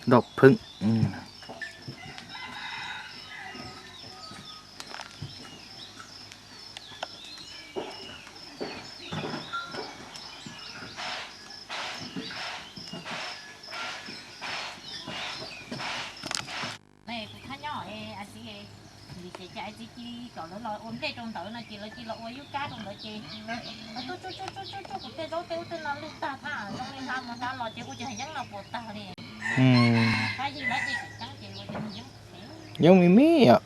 Dog phwm. Kuv thab nyob, ces ais txiv cia li kom lawv los ua nplej rau ntawd no ces lawv cia li los ua yub kab rau ntawd ces lawv tuaj tsuj tsuj tsuj tsuj kuv tej zaub tej ub tej no lwj tag thab zoo li ntawd mus ntawd los ces ua cas yeeb no puas tag li. Yeeb me me yom.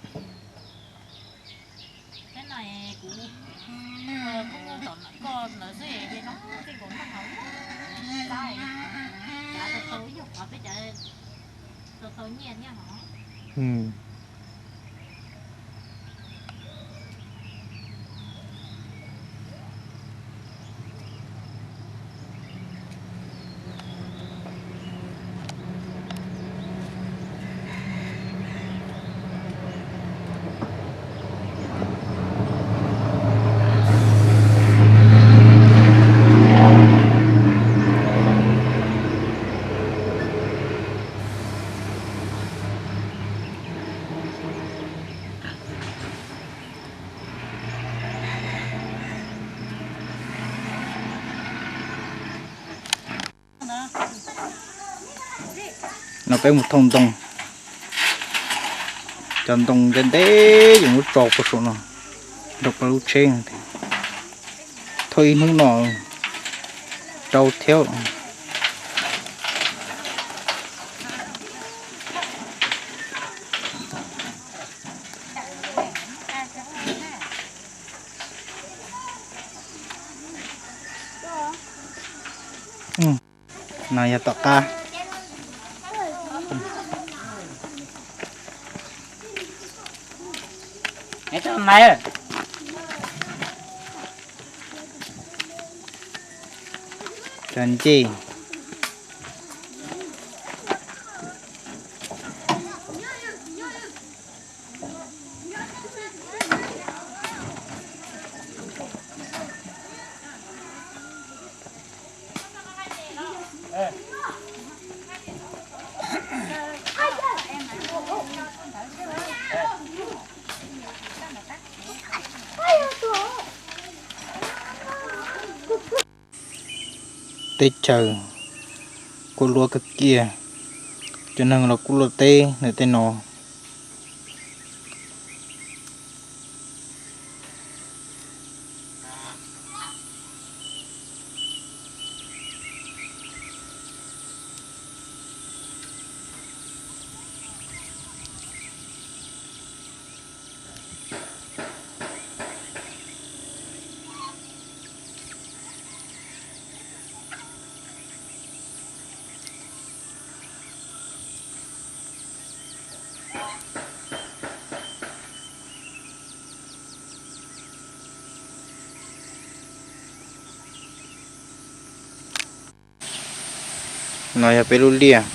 No peb mus thauj ntoo, cov ntoo ntev ntev yuav muab tso puag saum no, rau peb lub tsheb, thauj ib hnub no rau thiab. No yog tom qab. Cov ncej. Teb chaws kuj luaj kawg kiag, cov neeg los kuj luaj teb ntawm tej no. No yog peb lub liaj.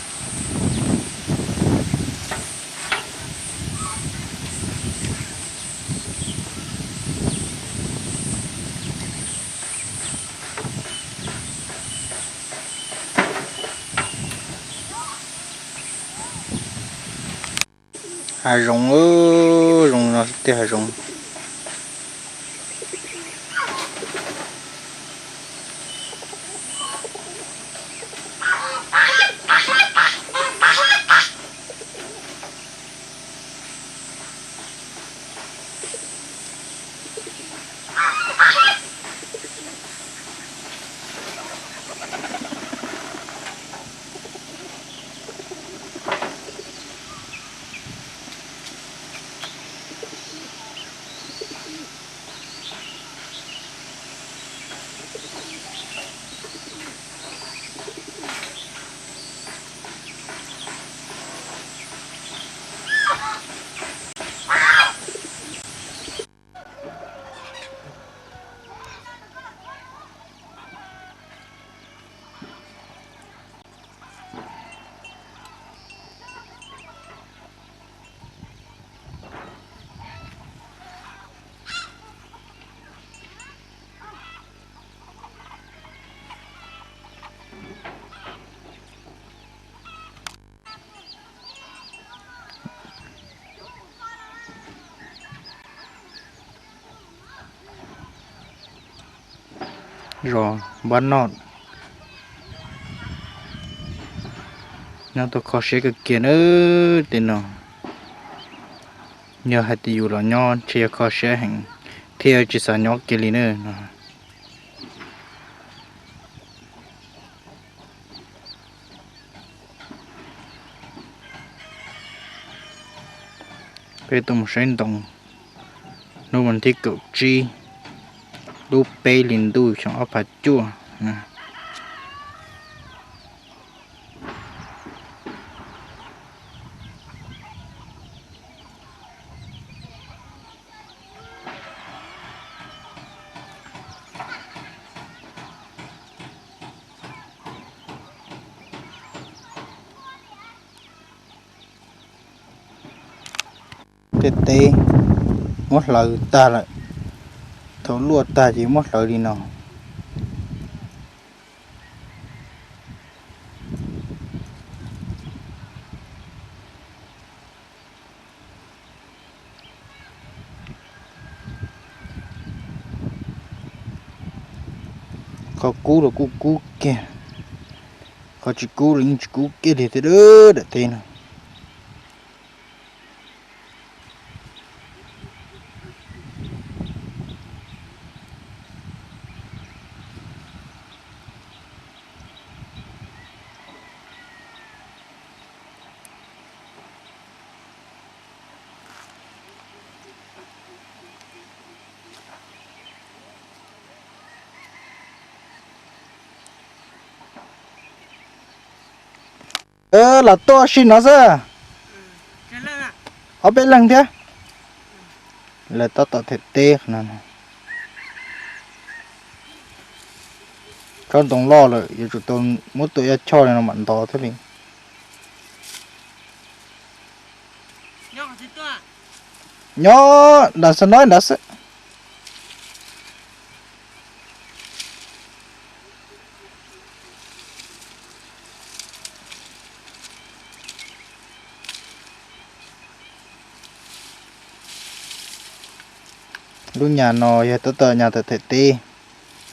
Hav zoov, zoov no tiag hav zoov. Zos Npab Noj, nyob tau kho siab kawg kiag na. Tej no yog hais tias yus los nyob ntshe yog kho siab heev thiaj tsis xav nyob kiag li na no. Peb tuaj mus saib ntoo hnub vas thib kaum tsib lub peb hlis ntuj xyoo ob phav cuaj. Tej teb muab hlawv tag lawm, thaum luaj tag ces muab hlawv li no. Qhov kub los kuj kub kiag, qhov tsis kub los yeej tsis kub kiag li thiab daim teb no. Los tuaj si no xwb. Ob peb leeg thiab. Lawv tab tom them teb no. Tsob ntoo loj lawm yuav tsum tau muab tua ib choj li no mam ntov thiaj li. Nyob nram xa nob nrad xwb. Lub nyas no yog tab tom nyas tawm them teb,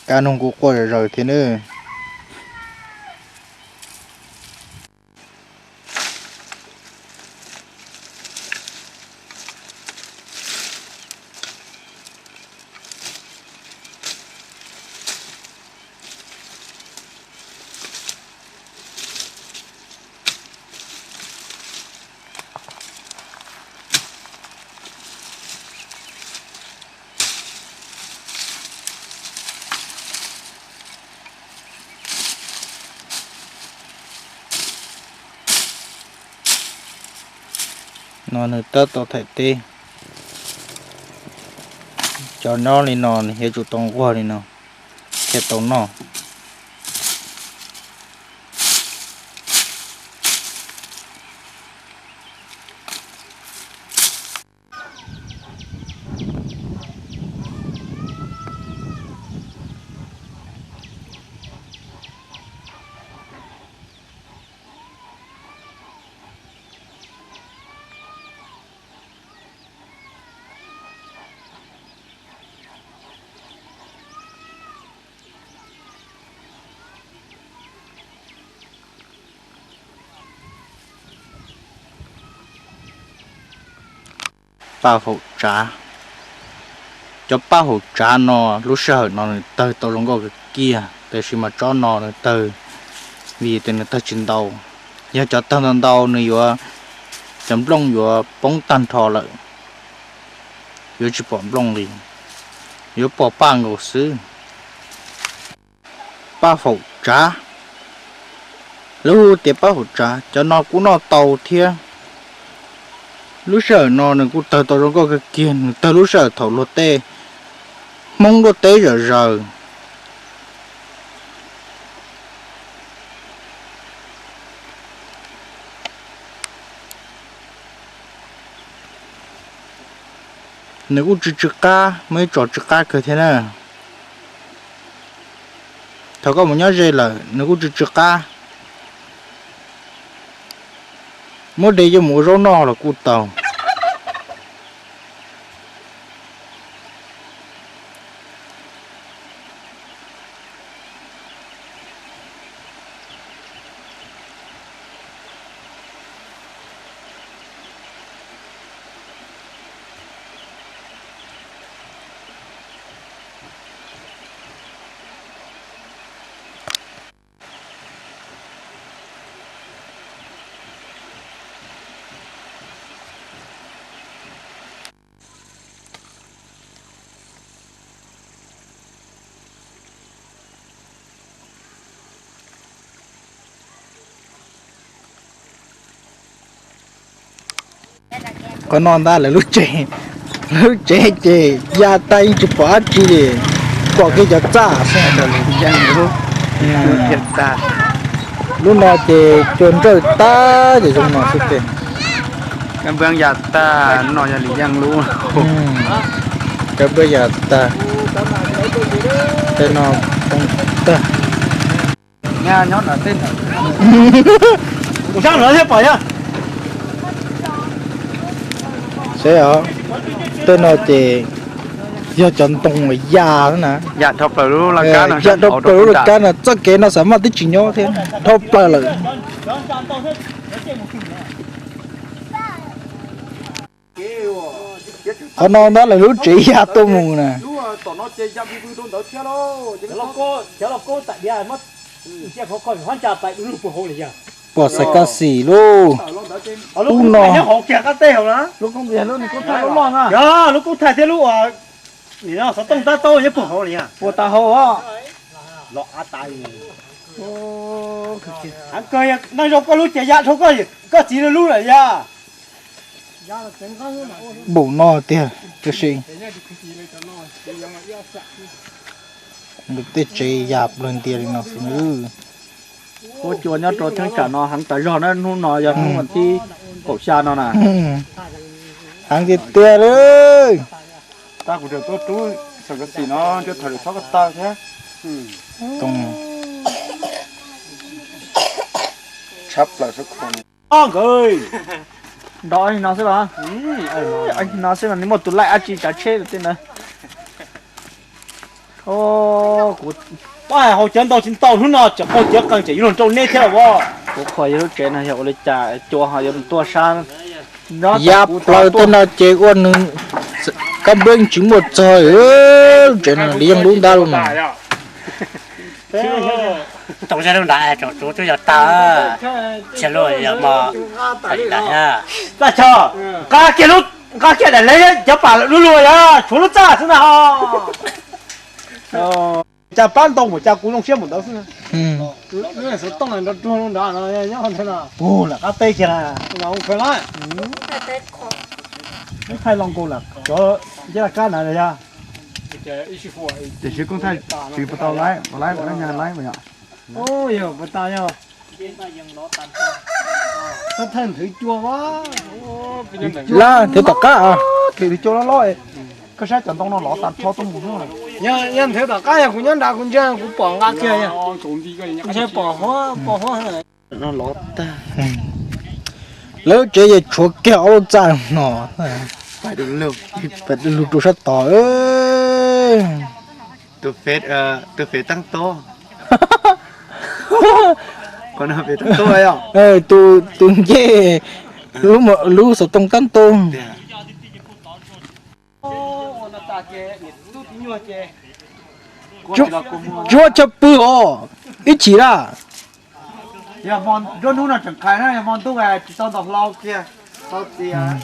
kab noog kuj quaj zom zaws thiab nawb. No nws tab tom them teb. Cov nyob li no nws yuav tsum tau nquag li no thiaj tau noj. Paj haum tsav. Cov paj haum tsav no lub sij hawm no nws tawg tau zoo nkauj kawg kiag, tab sis mas tsob no nws tawg vim tias nws tawg tsis ntau. Yog cov tawg ntau ntau nws yuav, cov nplooj yuav poob tag nrho lawm, yuav tsis pom nplooj li, yuav pom paj nkaus xwb. Paj haum tsav. Lub hu tias paj haum tsav, cov no kuj noj tau thiab. Lub sij hawm no nws kuj tawg tau zoo nkauj kawg kiag, nws tawg lub sij hawm thaum luag tej Hmoob luaj teb zom zaws. Nws kuj tsw tsw qab, muaj ib tsos tsw qab kawg thiab na. Thaum koj mus nyob ze lawm nws kuj tsw tsw qab, muab de coj mus ua zaub noj los kuj tau. Qhov no ntag lawv lub tsev, lub tsev ces ya tag yeej tsis pom dab tsi li, pom kiag cov txaj xwb. Lub no ces cua nrawj tag ces zoo no xwb tiag. Kab npab ya tag, lub no yog Lis Yeej lub. Kab npab ya tag, tej no poob tag. Saib os, tej no ces yog cov ntoo uas ya na, ya dhau plaws lub laj kab no, txoj kev no xav maj twb tsis nyob thiab, dhau plaws lawm. Qhov no ntag lawv lub tsev ya tuaj mus na. Pom xaiv kab xis lauj. Ub no, lub koob thaij thiab lub xov tooj tab tau nyob puag hauv li. Puas tas hauv os. Heev kawg, neeg zoo koj lub ces ya dhau koj txiv lub lawm yog. Npaum no tiag, tej tsev ya plaws ntias li no xwb. Huab cua nyob rau thaj tsam no heev tas zog na, hnub no yog hnub vas thib kaum xya no na. Heev tiag tiag li. Tab kuv tseem tuaj rub xaiv kab xis no, cuaj thaum lwm txhob ko taw thiab. Tshab plaws sab khau. Nrov no xwb los? No xwb los, nws muaj tus laij dab tsi tsav tsheb tej ntawd. Kuv hais hauv cawv ntau tsis ntau hnub no tseem qaug cawv qees tseem yuav luag nrauj neb thiab los as. Kuv qhuas yog lub tsev no yog ua li cas cua ho yuav mus tuaj sab. Ya plaws tej no ces ua nws kab npab tsis muaj txog. Lub tsev no li yeej lub ntab lub no. Tau zaj lub nrad tsaus tsuv twb yog tag, tsis luaj yog mos. Txaj chaw, nqa kiag lub, nqa kiag daim leb cov pam lub luag yog tshuav lub txaj xwb na ho. Cas pab ntau mus cas kuv zoo siab mus ntawd xwb. Xov tooj nrov ruag nrad no nyob nthe no. Lam qab teb kiag na. Lub thaij loo nkaus lam cov nceb laj kab na yog. Tiam sis koob thaij tsis puas tau laib, puas laib, puas laib nyag laib mas yom. Yog puas tas yog. Lab nthwv tom qab, nthwv cua loj loj, koj saib cov ntoo no lov tas nrho tuaj mus. Yog nthwv tom qab yog kuv nyob nrad kuv ntsia kuv pom nqa kiag yog. Ntsia pom huab, pom huab. No lov tag. Lawv tsev ces tshuav kiag ob lub txaj no. Pais du lug rau sab tod. Tus fev, tus fev taab tob. Tus ncej, lub xov tooj taab tob. Tsis muaj chaw pw os, ib chim lawm. Yog hmo nruab hnub no tseem qhais na, yog hmo ntuj tsis tau ntaus hlau kiag, tau tias.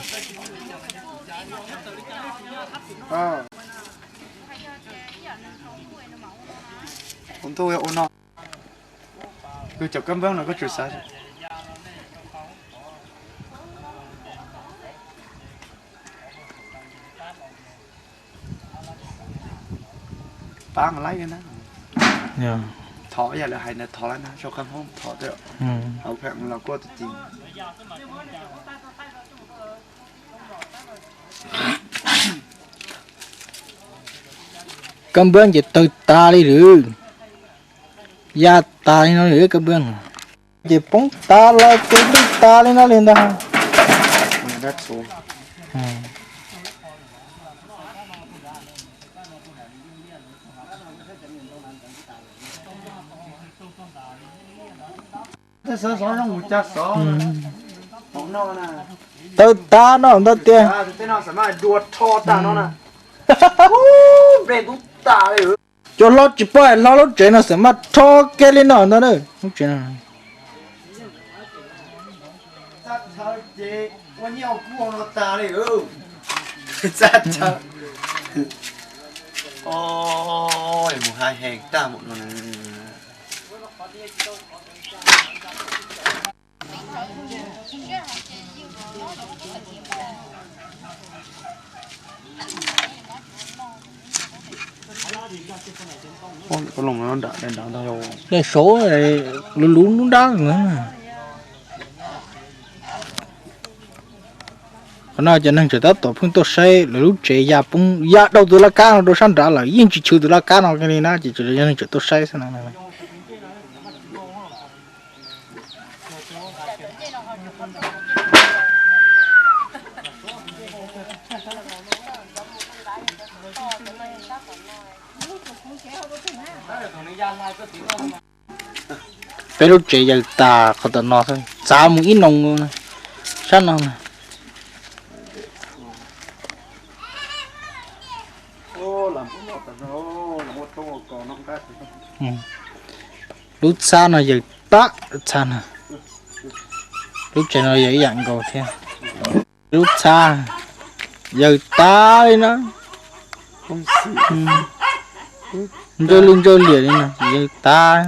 Hmo ntuj ua no, kuv cov kab npab no koj tsis xav. Pab mas laib na. Thov yam lawv hais ntawd thov lawm na, sau qab hmoob thov twb hauv pheem los kuaj tus ti. Kab npab ces tawg tas li lawm, ya tas li no lawm kab npab. Ces poob tas los ces lwj tas li no li ntag. Tawg tas no ntag tiag. Cov hlob tsis paub hais hlob lub tsev no xav maj rho kiag li no ntag na lub tsev no. Mus hais heev tag mus no. Daim saud luv luv nruab nrab. Qhov no cov neeg tseem tab tom pheej tuaj saib lawv lub tsev ya poob ya dhau tus laj kab no rau sab nrad lawm, yeej tsis chwv tus laj kab no li na, ces cov neeg tseem tuaj saib xwb na. Peb lub tsev yaws tas qhov tom no xwb, txav mus ib noo sab no na. Lub txhab no yaws tag, txhab no, lub tsev no yog ib yam nkaus thiab. Lub txhab yaws tas li na, ntsawj lwj ntsawj liam li no ces yaws tas.